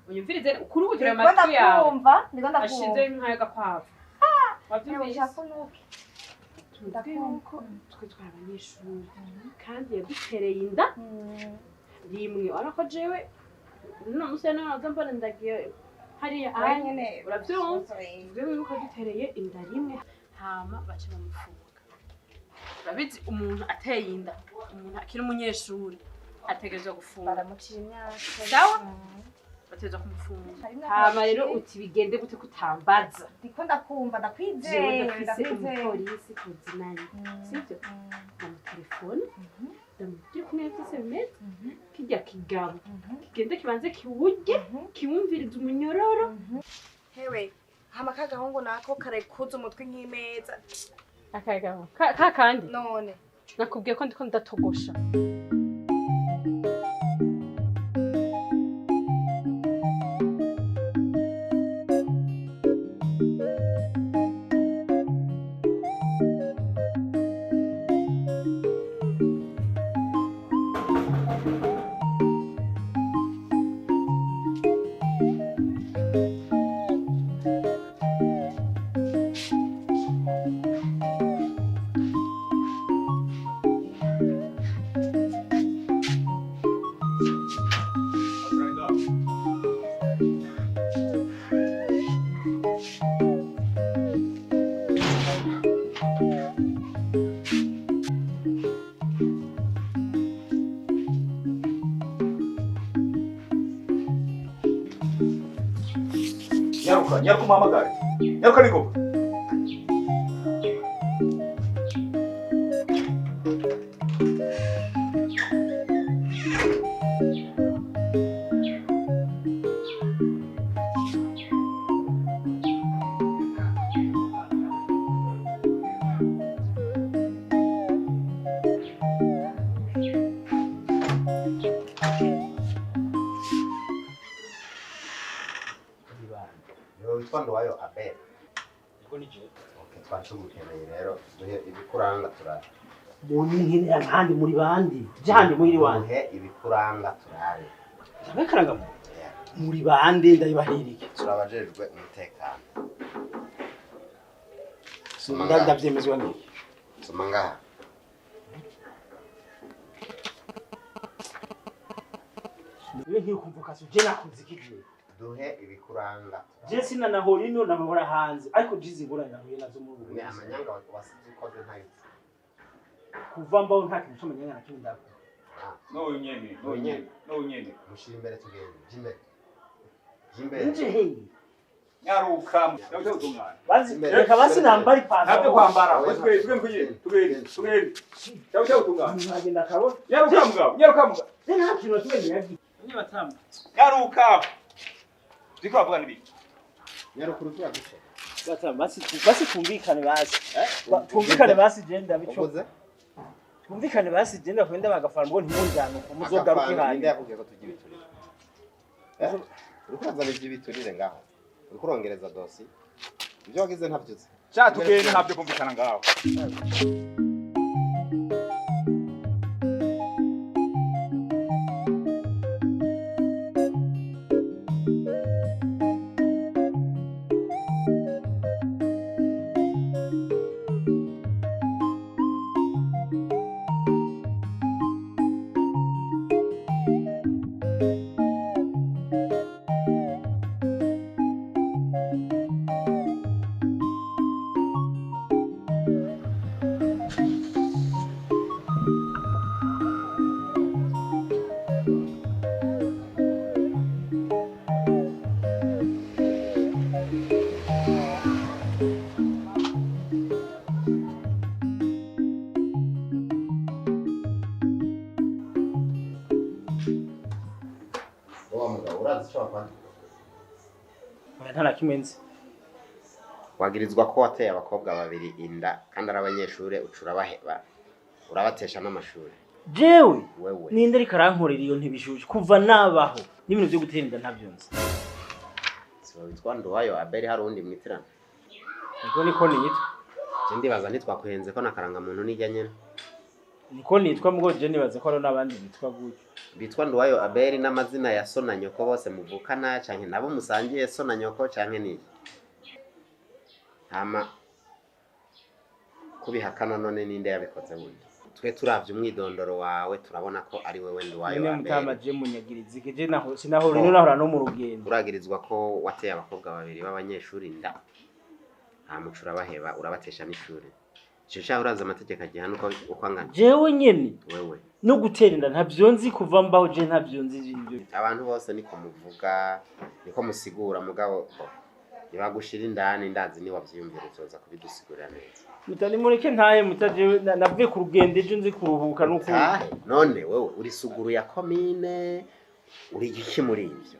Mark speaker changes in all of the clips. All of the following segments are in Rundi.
Speaker 1: Unyumvirize kuri ubu
Speaker 2: Ndiko
Speaker 1: amatwi yawe
Speaker 2: ndakumva, ndiko
Speaker 1: ashinze
Speaker 2: ndakumva.
Speaker 1: nk'ay'agakwavu. Wabyumvise?
Speaker 2: Ushaka unuke.
Speaker 1: Tuvuge yuko twe twari abanyeshuri kandi yadutereye inda rimwe, urabona ko jewe no musi nawe naza mbona ndagiye hariya
Speaker 2: Wewe nyene
Speaker 1: uravyumva? Tuvuge yuko yadutereye inda rimwe hama baca bamufunga. Urabizi umuntu ateye inda, umuntu akiri umunyeshuri ategerezwa gufunga.
Speaker 2: Baramucira imyaka.
Speaker 1: Sawa? Bategerezwa kumufunga.
Speaker 2: Hari imyaka
Speaker 1: Hama rero
Speaker 2: baciye.
Speaker 1: uti bigende gute kutambaza?
Speaker 2: Ndiko ndakumva,
Speaker 1: Jewe
Speaker 2: ndakwizeye,
Speaker 1: ndafise
Speaker 2: ndakwizeye.
Speaker 1: umupolisi tuzinanye, sivyo? Ndamutelefone, ndamubwira ukuntu vyose bimeze, kirya kigabo kigende kibanze kiwurye, kiwumvirize umunyororo.
Speaker 2: Hewe, hama kagahungu nako karekuza umutwe nk'imeza.
Speaker 1: Akagabo ka kandi
Speaker 2: None.
Speaker 1: nakubwiye ko ndiko ndatogosha.
Speaker 3: Nyaruka, nyaruka umuhamagare. Nyaruka ningoga.
Speaker 4: Niwe witwa Nduwayo Abel? Okay, twari tugukeneye rero, duhe ibikuranga turabe.
Speaker 5: Munkenera nkandi muri bandi jandi muhiri wanje?
Speaker 4: Duhe ibikuranga turabe.
Speaker 5: Ndabakaranga
Speaker 4: Yeah.
Speaker 5: muri bande ndayibaherike?
Speaker 4: Turabajejwe umutekano. Soma ngaha.
Speaker 5: Ndavyemezwa niki?
Speaker 4: Soma ngaha.
Speaker 5: Niwe nkiye kumvuka so je nakoze iki je?
Speaker 4: Duhe ibikuranga turabe.
Speaker 5: Je sina nahora ino, nahora hanze, ariko jizi ingorane nahuye nazo muri ubu
Speaker 4: Ni amanyanga wasize ukoze ntayo.
Speaker 5: Kuva mbaho nta kintu c'amanyanga na kimwe ndakora.
Speaker 3: N'uyu nyene, n'uyu nyene, n'uyu nyene.
Speaker 4: Mushira imbere tugende. Jya imbere. Jya imbere.
Speaker 5: Nje heyi?
Speaker 3: Nyaruka, nyaruka utungane.
Speaker 5: Bazi reka basi nambara ipantaro.
Speaker 3: Ntabyo kwambara,
Speaker 4: Oya,
Speaker 3: tugende, tugende, tugende, tugende. Nyaruka utungane.
Speaker 5: Nkagenda kabona.
Speaker 3: Nyaruka mugabo, nyaruka mugabo.
Speaker 5: Je nta kintu na kimwe niyagiye.
Speaker 3: Nyaruka. Ziko bavuga n'ibiki?
Speaker 4: Nyarukuru turaguce.
Speaker 5: Bata basi basi twumvikane basi. Twumvikane basi je ndabico.
Speaker 4: Uvuze?
Speaker 5: Twumvikane basi je ndakwenda bagafana ngo ntimunjane uko muzogaruke.
Speaker 4: Agafana, ninde
Speaker 5: Hanyuma
Speaker 4: yakubwiye ko turya ibiturire? Eh? Uriko urazana ivy'ibiturire ngaho. Uriko urongereza dosi. Ibyo wagize ntabyo uzi.
Speaker 3: Cha tugende, ntabyo kumvikana ngaho.
Speaker 4: Wa mugabo, urazi ico wakwandika?
Speaker 5: Oya, nta na kimwe nzi.
Speaker 4: Wagirizwa ko wateye abakobwa babiri inda kandi ari abanyeshure, uca urabaheba, urabatesha n'amashuri.
Speaker 5: Jewe?
Speaker 4: Wewe.
Speaker 5: Ninde ariko arankorera iyo ntibishuje? Kuva nabaho n'ibintu vyo gutera inda ntabyo nzi.
Speaker 4: Witwa Nduwayo Abeli hari undi mwitirana?
Speaker 5: Niko niko nitwa.
Speaker 4: Je ndibaza ntitwakuhenze ko nakaranga muntu nijya nyene.
Speaker 5: Niko nitwa mugo je nibaza ko hari n'abandi bitwa gutyo.
Speaker 4: Bitwa Nduwayo Abeli n'amazina ya so na nyoko bose muvukana canke nabo musangiye so na nyoko canke niki? Hama kubihakana none ninde yabikoze wundi? Twe turavye umwidondoro wawe turabona ko ari wewe Nduwayo
Speaker 5: Nyene mutama
Speaker 4: Abeli.
Speaker 5: je munyagirizike je naho sinahora no nahora no mu rugendo.
Speaker 4: Uragirizwa ko wateye abakobwa babiri b'abanyeshuri inda. Hama uca urabaheba urabatesha n'ishuri. Ico caho urazi amategeko agihana uko angana?
Speaker 5: Jewe nyene
Speaker 4: Wewe.
Speaker 5: no gutera inda ntavyo nzi kuva mbaho je ntavyo nzi ivyo.
Speaker 4: Abantu bose niko muvuga niko musigura mugabo nibagushira indani ndazi ni wavyiyumvira uzoza kubidusigurira neza.
Speaker 5: Mutani mureke ntaye mutaje navuye ku rugendo ejo nzi kuruhuka nuko.
Speaker 4: Tahe none wewe uri suguru ya komine uri igiki muri ivyo?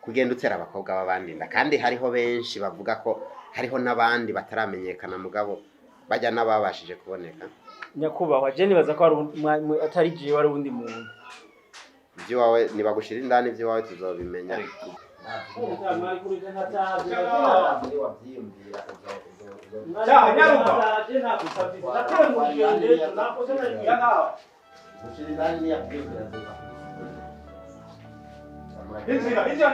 Speaker 4: Kugenda utera abakobwa b'abandi inda kandi hariho benshi bavuga ko hariho n'abandi bataramenyekana mugabo bajya n'ababashije kuboneka.
Speaker 5: Nyakubahwa je nibaza ko hari atari jewe ari undi muntu.
Speaker 4: Ivyo wawe nibagushira indani ivyo wawe tuzobimenya.
Speaker 3: Injira, injira.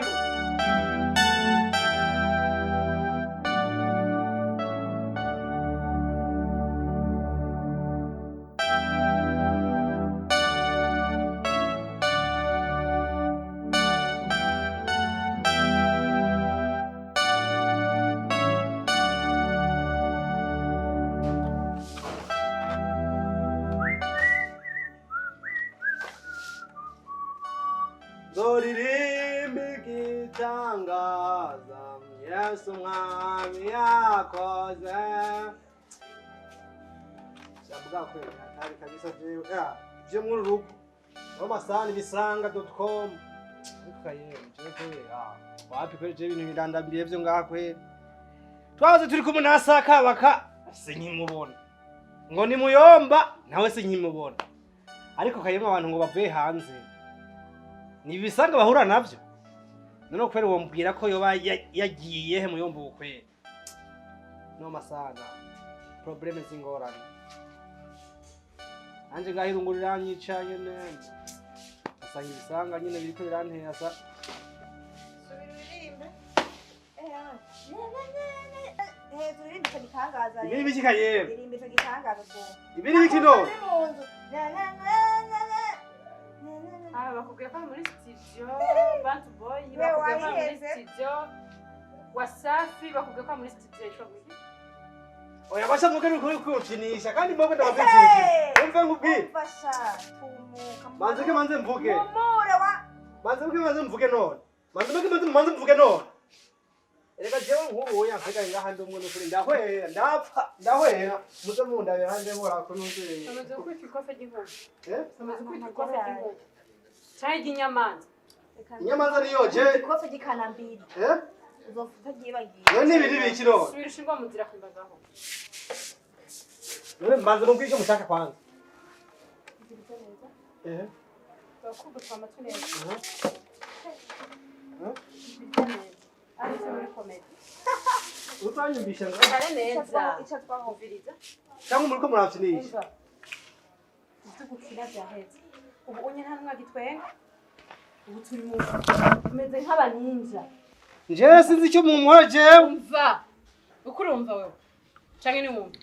Speaker 6: Zoririmbi gitangaza Yesu mwami yakoze. Shabuga kweli hatari kabisa jewe. Je muri rugo. Amasani bisanga.com. Ukaye je kweli. Wapi kweli je ibintu birandambiriye byo ngaha kweli. Twaze turi kumwe na Sakabaka sinkimubona. Ngo ni muyomba nawe sinkimubona. Ariko kayemwe abantu ngo bavuye hanze. Ni bisanga bahura navyo. None kweli wombwira ko yoba yagiye he muyomba ukweli. No masana. Probleme zingorane. Anje ngahirungurira nyica nyene. Asanga ibisanga nyene biriko birantera sa.
Speaker 2: Subira uririmbe. Hejuru uririmbe ico gitangaza.
Speaker 6: Ibiri biki kayemwe?
Speaker 2: Uririmbe ico gitangaza so.
Speaker 6: Ibiri biki none?
Speaker 1: Ah, bakubwiye ko ari muri studio Bantu Boy, bakubwiye ko ari muri studio Wasafi, bakubwiye ko ari muri studio yitwa gute?
Speaker 6: Oya basha muke nuko kufinisha kandi mbongo ndabavyikinira. Umve nkubwire.
Speaker 2: Umfasha tumuka.
Speaker 6: Manze ke manze mvuge.
Speaker 2: Mumure wa.
Speaker 6: Manze muke manze mvuge none. Manze muke manze mvuge none. Erega jewe nkubu yafika ngaha ndi umwe nukuri ndahwera ndapfa ndahwera muze mundabira hande mora kunuze.
Speaker 1: Bamaze kwita ikofe ry'inkoko.
Speaker 6: Eh?
Speaker 1: Bamaze kwita ikofe ry'inkoko. Canke ry'inyamanza.
Speaker 6: Inyamanza niyo je.
Speaker 2: Ikofe ry'ikanambiri.
Speaker 6: Eh?
Speaker 2: Uzofuta ryibagiye.
Speaker 6: None ibi nibiki none?
Speaker 1: Subira ushingwa mu nzira kwimbagaho.
Speaker 6: None mbanze mubwire icyo mushaka kwanza. Eh?
Speaker 1: Bakugutwa amatwi neza.
Speaker 6: Eh?
Speaker 1: Ari muri komedi.
Speaker 6: Utanyumvisha ngo
Speaker 1: Kare neza.
Speaker 2: Ico twahumviriza.
Speaker 6: cyangwa muriko muramfinisha.
Speaker 1: Umva. Ivyo gukina vyaheze. Ubu unye nta numwe agitwenga. Ubu turi mu tumeze nk'abaninja.
Speaker 6: Njewe sinzi icyo mumuhora jewe.
Speaker 1: Umva. Uko urumva wewe? Canke ni wumva?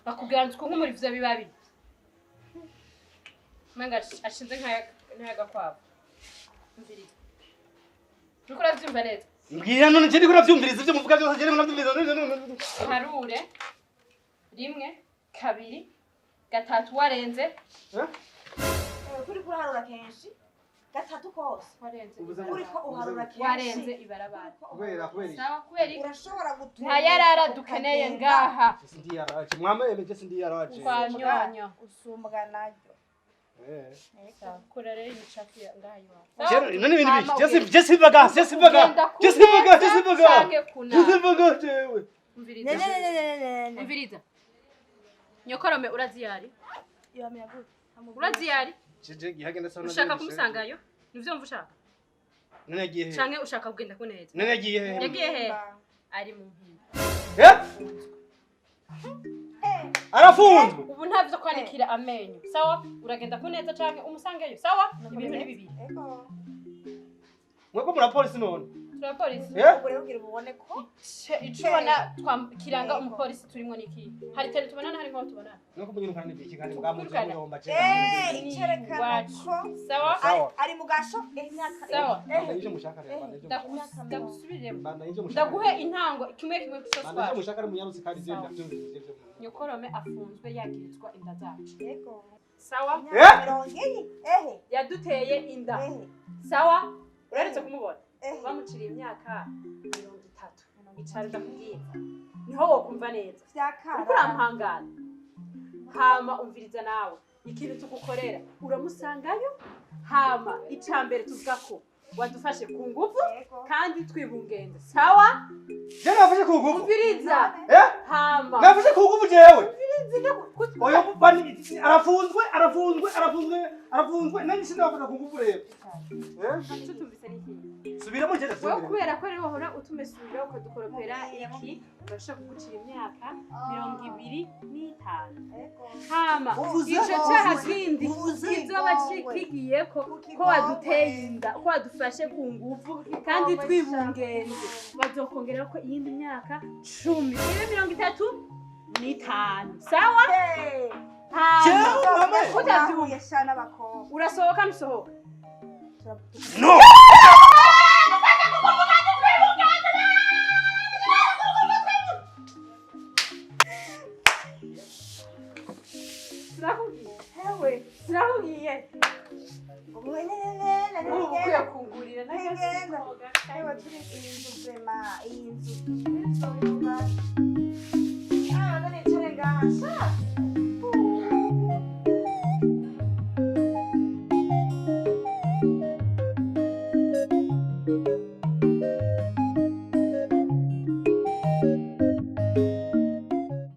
Speaker 1: Bakubwira ngo nkumuri ivyo bibabi. Manga ashinze nk'ayagakwavu. Umviriza. Uriko uravyumva neza?
Speaker 6: Mbwira none je ndiko uravyumviriza ivyo muvuga byose je ndiko uravyumviriza.
Speaker 1: Harure. 1 2 3 warenze.
Speaker 6: Eh?
Speaker 2: Kuri kuraharura kenshi. Gatatu kose.
Speaker 1: Warenze.
Speaker 2: Kuri ko uharura kenshi.
Speaker 1: Warenze ibarabara.
Speaker 6: Kubera kubera.
Speaker 1: Sawa kubera
Speaker 2: urashobora gutura.
Speaker 1: Nta yarara dukeneye ngaha.
Speaker 6: Sindi yaraje. Mwama emeje sindi yaraje.
Speaker 1: Kwa nyonyo.
Speaker 2: Usumbwa naryo.
Speaker 6: Eh.
Speaker 1: Kora rero imicafu ngaha iwawe.
Speaker 6: None ibintu biki? Je simbaga, je simbaga. Je simbaga, je simbaga. Je simbaga jewe.
Speaker 1: Umviriza. Umviriza. Nyokorome uraziyari?
Speaker 2: Yamenya gute?
Speaker 1: Uraziyari?
Speaker 6: Jeje gihagenda sana.
Speaker 1: Ushaka kumusangayo? Nivyo mva ushaka?
Speaker 6: None yagiye he?
Speaker 1: Canke ushaka kugenda kuneza?
Speaker 6: None yagiye he?
Speaker 1: Yagiye he? Ari mu mpimba.
Speaker 6: Eh? Arafunzwe.
Speaker 1: Ubu nta vyo kwanikira amenyo, sawa? Uragenda kuneza canke umusangeyo, sawa? Ibintu ni bibiri.
Speaker 2: Ego.
Speaker 6: Mwebwe muri abapolisi none?
Speaker 1: Turi abapolisi.
Speaker 6: Eh?
Speaker 2: Ubu rero ugira ubone ko
Speaker 1: Ico ubona kiranga umupolisi turimwo niki? Hari tele tubonana, hari nkaho tubonana.
Speaker 6: Nuko munyirukana n'ibiki kandi mugamuze
Speaker 1: Twirukana.
Speaker 6: muyomba
Speaker 2: Eh, icerekana
Speaker 1: Iwacu.
Speaker 2: ko
Speaker 1: Sawa.
Speaker 6: Sawa.
Speaker 2: ari mu gasho imyaka.
Speaker 1: Sawa.
Speaker 6: Banda ivyo mushaka rero, banda ivyo mushaka.
Speaker 1: Ndagusubiremo.
Speaker 6: Banda ivyo mushaka.
Speaker 1: Ndaguhe intango kimwe kimwe
Speaker 6: Banda ivyo
Speaker 1: kusoswa.
Speaker 6: mushaka ari munyarutse kandi ivyo
Speaker 1: Sawa.
Speaker 6: ndavyumvise ivyo mushaka.
Speaker 1: Nyokorome afunzwe yagirizwa inda zacu.
Speaker 2: Ego.
Speaker 1: Sawa.
Speaker 6: Eh?
Speaker 2: 40, ehe.
Speaker 1: Yaduteye inda.
Speaker 2: Ehe.
Speaker 1: Sawa. Uraretse kumubona.
Speaker 2: Ehe.
Speaker 1: Bamuciriye imyaka 30. Icara ndakubwira. Niho wokumva neza.
Speaker 2: Vyakara.
Speaker 1: Uriko urampangana. Hama umviriza nawe. Ikintu tugukorera uramusangayo. Hama ica mbere tuvuga ko wadufashe ku nguvu
Speaker 2: Ego.
Speaker 1: kandi twibungenze. Sawa?
Speaker 6: Je nafashe ku nguvu.
Speaker 1: Umviriza.
Speaker 6: Eh?
Speaker 1: Hama.
Speaker 6: Nafashe ku nguvu jewe.
Speaker 1: Umviriza.
Speaker 6: Oyo bani arafunzwe, arafunzwe, arafunzwe, arafunzwe. Nani sinabafata ku nguvu rero. Eh?
Speaker 1: Ico tumvise ni iki?
Speaker 6: Subiramo je
Speaker 1: Wewe
Speaker 6: subiramo.
Speaker 1: kubera ko rero wahora utumesura ukadukoropera iki, urashobora kugucira imyaka 25.
Speaker 2: Ego.
Speaker 1: Hama
Speaker 5: Uvuze-
Speaker 1: ico caha kindi
Speaker 5: uvuze-
Speaker 1: kizoba kigiyeko ko waduteye inda, ko wadufashe ku nguvu kandi twibungenze, bazokongera ko iyindi myaka 10, ibe 35. Sawa?
Speaker 2: Hey.
Speaker 1: Hama
Speaker 5: Jewe mama.
Speaker 1: Utavyumva.
Speaker 2: Shana abakobwa.
Speaker 1: Urasohoka ntusohoka?
Speaker 6: No!
Speaker 1: Turakubwiye.
Speaker 2: Hewe.
Speaker 1: Turakubwiye.
Speaker 2: Umwenenene.
Speaker 1: Ubu ukwiye kungurira.
Speaker 2: Ngenda. Hewe turi iyi nzu vraiment, iyi nzu. Ah, none nicare ngaha. Sha.